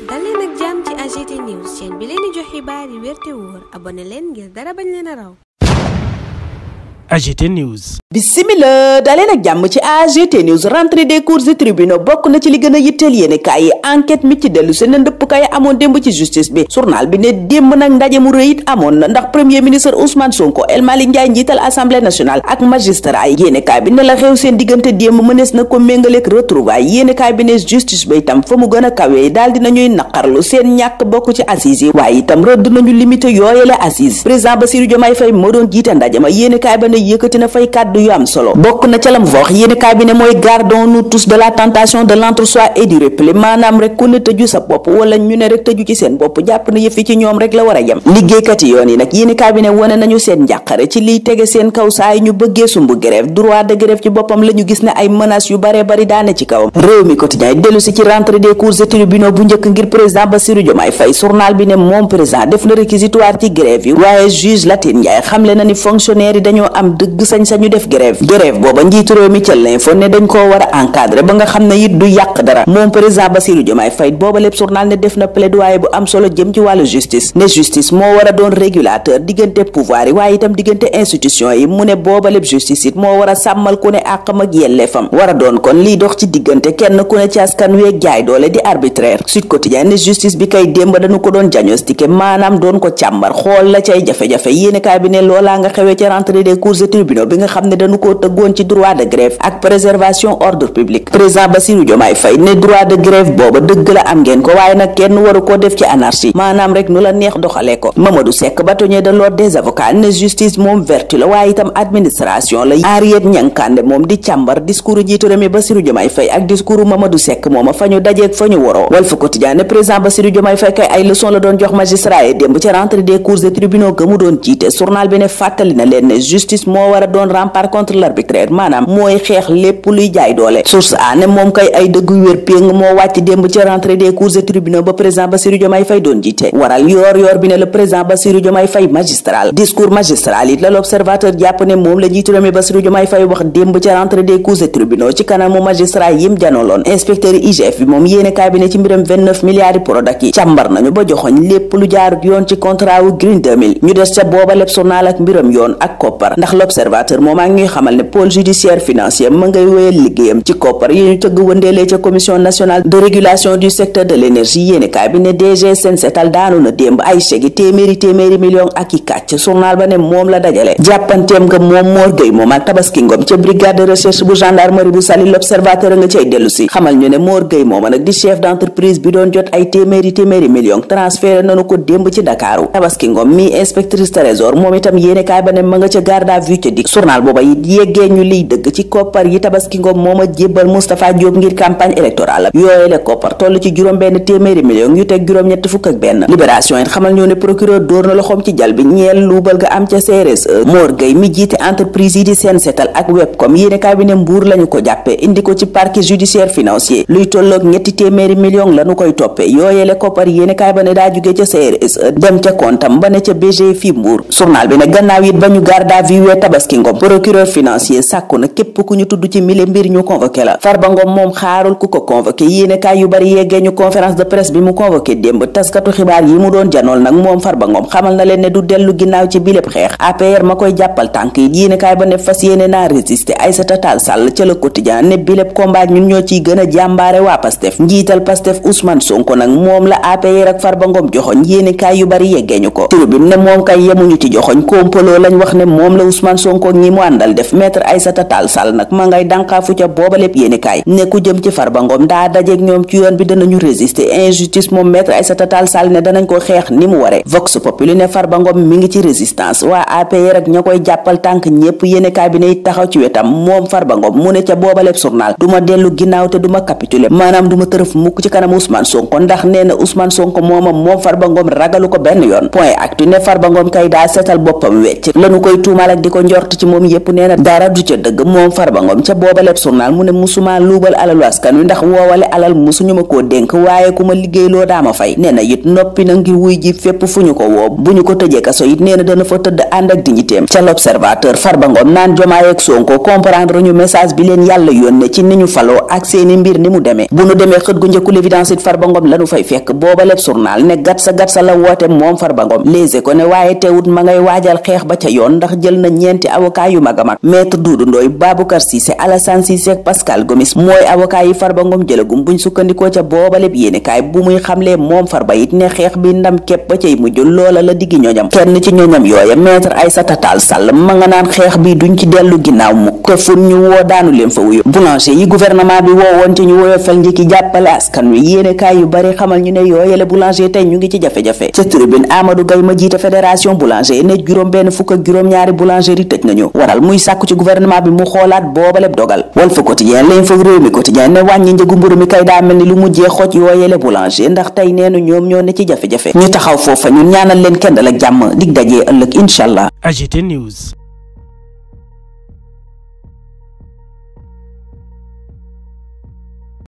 dal leen ak jàmm ci AGT News chaîne bi leen di jox xibaar yi wér te wóor abonné leen ngir dara bañ leen a raw. AGT News. Bismillah daleen ak jàmm ci AGT News. rentrée des cours et tribunaux bokk na ci li gën a yitteel yéene kaay yi enquête mi ci dellu seen ndëpp kaay amoon démb ci justice bi journal bi ne démb nag ndaje mu rëy it amoon na ndax premier ministre Ousmane Sonko El Malick Ndiaye njiital assemblée nationale ak magistrat yi yéene kaay bi ne la xew seen diggante démb mënees na ko méngaleek retrouvailles yéene kaay bi ne justice ba itam fa mu gën a kawee daal dinañuy naqarlu seen ñàkk bokk ci assises yi waaye itam rëdd nañu limité yooyale assises président Bassirou Diomaye Faye moo doon jiite ndaje ma yéene kaay ba ne yëkkati na fay kàddu yu am solo bokk na ca lam fa wax yéene kaay bi ne mooy gardons-nous tous de la tentation de l'entre-soi et du repli maanaam rek ku ne tëju sa bopp wala ñu ne rek tëju ci seen bopp jàpp na yëf yi ci ñoom rek la war a yem liggéeykat yi yoon yi nag yéene kaay bi ne wane nañu seen njàqare ci liy tege seen kaw saa yi ñu bëggee sumbu grève droit de grève ci boppam la ñu gis ne ay menaces yu bare bari daane ci kawam réew mi quotidien dellu si ci rentrée des cours et tribunaux bu njëkk ngir président Bassirou Diomaye Faye journal bi ne moom président def na réquisitoire ci grève yi waaye juge Latine Ndiaye xamle na ni fonctionnaire yi dañoo am dëgg sañ-sañu def grève booba njiitu réew mi ca l'info ne dañ koo war a encadrer ba nga xam ne it du yàq dara moom président Bassirou Diomaye Faye booba lépp journal ne def na plaidoyer bu am solo jëm ci wàllu justice ne justice moo war a doon régulateur diggante pouvoir yi waaye itam diggante institution yi mu ne booba lépp justice it moo war a sàmmal ku ne àqam ak yelleefam war a doon kon liy dox ci diggante kenn ku ne ci askan weeg jaay doole di arbitraire Sud Quotidien ne justice bi kay démb dañu ko doon diagnostiqué maanaam doon ko càmbar xool la cay jafe-jafe yéenekaay bi ne loolaa nga xewee ci rentrée des cours et tribunaux bi nga xam ne dañu koo tëggoon ci droit de grève ak préservation ordre public président Bassirou Diomaye Faye ne droit de grève booba dëgg la am ngeen ko waaye nag kenn waru ko def ci anarchie maanaam rek nu la neex doxalee ko Mamadou Seck bâtonnier de l'ordre des avocats ne justice moom vertu la waaye itam administration la Henriette Niankande moom di càmbar discours njiitu réew mi Bassirou Diomaye Faye ak discours Mamadou Seck mooma fa ñu dajeeg fa ñu waroo Walf Quotidien ne président Bassirou Diomaye Faye kay ay leçon la doon jox magistrat yi démb ci rentrée des cours et tribunaux ga mu doon jiite journal bi ne fàttali na leen ne justice moo war a doon rempart contre l'arbitraire maanaam mooy xeex lépp luy jaay doole source a ne moom kay ay dëgg wér péng moo wàcc démb ci rentrée des cours et tribunaux ba président Bassirou Diomaye Faye doon jiite waral yoor bi ne le président Bassirou Diomaye Faye magistral discours magistral it la l'observateur jàpp ne moom la njiitu réew mi Bassirou Diomaye Faye wax démb ci rentrée des cours et tribunaux ci kanamu magistrat yim janooloon inspecteur IGF bi moom yéene kaay bi ne ci mbiram 29 milliards yi Prodac yi càmbar nañu ba joxoñ lépp lu jaarut yoon ci contrat wu Green 2000 ñu des ca booba lépp journal ak mbiram yoon ak koppar ndax l'observateur moom ak ñuy xamal ne pôle judiciaire financier ma ngay wéyal liggéeyam ci koppar yi ñu tëgg wëndeelee ca commission nationale de régulation du secteur de l'énergie yéenekaay bi ne DG Sensetal daanu na démb ay chèque téeméeri million ak i kàcc journal ba ne moom la dajale jàppanteem nga moom Mor Gueye moom ak Tabaski Ngom ca brigade de recherche bu gendarmerie bu Saly l'observateur nga cay dellu si xamal ñu ne Mor Gueye mooma nag di chef d'entreprise bi doon jot ay téeméeri million transféré nañu ko démb ci Dakaaru Tabaski Ngom mi inspectrice trésor moom itam yéenekaay ba ne ma nga ca garde à vue ca dik journal booba it yeggee ñu liy dëgg ci koppar yi Tabaski Ngom mooma jébbal Moustapha Diop ngir campagne électorale yooyu le koppar toll ci juróom-benn téeméeri million yu teg juróom-ñett fukk ak benn libération it xamal ñoo ne procureur dóor na loxoom ci jal bi ñeel luubal ga am ca CRSE Mor Gueye mi jiite entreprise yi di Sensetal ak Webcom yéenekaay bi ne Mbuur lañu ko jàppee indi ko ci parquet judiciaire financier luy tolloog ñetti téeméeri million lañu koy toppee yooyu le koppar yéenekaay ba ne daa jugee ca CRSE dem ca kontam ba ne ca BG fi Mbuur journal bi ne gannaaw it ba ñu garde à vue wee Tabaski Ngom procureur financier sàkku na képp ku ñu tudd ci mille mbir ñu convoqué la Farba Ngom moom xaarul ku ko convoqué yéenekaay yu bari yeggee ñu conférence de presse bi mu convoqué démb taskatu xibaar yi mu doon janool nag moom Farba Ngom xamal na leen ne du dellu ginnaaw ci biléb xeex APR ma koy jàppal tànk yi yéenekaay ba ne fas yéene naa résister Aïssata Tall Sall ca Le Quotidien ne biléb combat ñun ñoo ciy gën a jàmbaare waa Pastef njiital Pastef Ousmane Sonko nag moom la APR ak Farba Ngom joxoñ yéenekaay yu bari yeggee ñu ko Tribune ne moom kay yemuñu ci joxoñ kompaloo lañ wax ne moom la Ousmane Sonko ñi mu àndal def maître Aïssata Tall Sall nag ma ngay dànkaafu ca booba lépp yéenekaay ne ku jëm ci Farba Ngom daa dajeeg ñoom ci yoon bi danañu résister injustice moom maître Aïssata Tall Sall ne danañ ko xeex ni mu ware Vox Populi ne Farba Ngom mi ngi ci résistance waa APR ak ña koy jàppal tànk ñépp yéenekaay bi ne taxaw ci wetam moom Farba Ngom mu ne ca booba lépp journal duma dellu ginnaaw te duma capituler maanaam duma tërëf mukk ci kanam Ousmane Sonko ndax nee na Ousmane Sonko moom Farba Ngom ragalu ko benn yoon point actu ne Farba Ngom kay daa seetal boppam wecc lañu koy tuumal ak di ko njort ci moom yépp nee na dara du ca dëgg moom Farba Ngom ca boobaleb journal mu ne musuma luubal alalu askan wi ndax woowale alal musuñu ma koo dénk waaye ku ma liggéeyloo daama fay nee na it noppi na ngir wuy ji fépp fu ñu ko woo bu ñu ko tëjee kaso it nee na dana fa tëdd ànd ak dignitéem ca l'observateur Farba Ngom naan Diomaye ak Sonko comprendre ñu message bi leen yàlla yónnee ci ni ñu faloo ak seeni mbir ni mu demee bu nu demee xët gu njëkku l'évidence it Farba Ngom lanu fay fekk boobaleb journal ne gat sa la woote moom Farba Ngom léegi ko ne waaye teewut ma ngay waajal xeex ba ca yoon ndax jël na ñeenti avocat yu mag a mag maître Doudou Ndoye Baboucar Cissé Alassane Cissé ak Pascal Gomis mooy avocat yi Farba Ngom jëlagum buñ sukkandikoo ca boobaleb yéenekaay bu muy xamlee moom Farba it ne xeex bi ndam képp ba cay mujj loola la diggi ñoñam kenn ci ñoñam yooya maître Aïssata Tall Sall ma nga naan xeex bi duñ ci dellu ginnaaw mu këfun ñu woo daanu leen fa wuyu boulanger yi gouvernement bi woowoon ci ñu woyofal njëkki jàppale askan wi yéenekaay yu bari xamal ñu ne yooyale boulanger tey ñu ngi ci jafe-jafe ca tribune Amadou Gaye ma jiite fédération boulanger ne juróom benn fukk ak juróom-ñaari boulangerie tëj nañu waral muy sàkku ci gouvernement bi mu xoolaat boobaleb dogal Walf Quotidien L'Info Rewmi Quotidien ne wàññi njëgu mburu mi kay daa mel ni lu mujjee xoj yooyale boulanger ndax tey neenu ñoom ñoo ne ci jafe-jafe ñu taxaw foofa ñun ñaanal leen kendal ak jàmm dig dajee ëllëg incha allah. AGT News.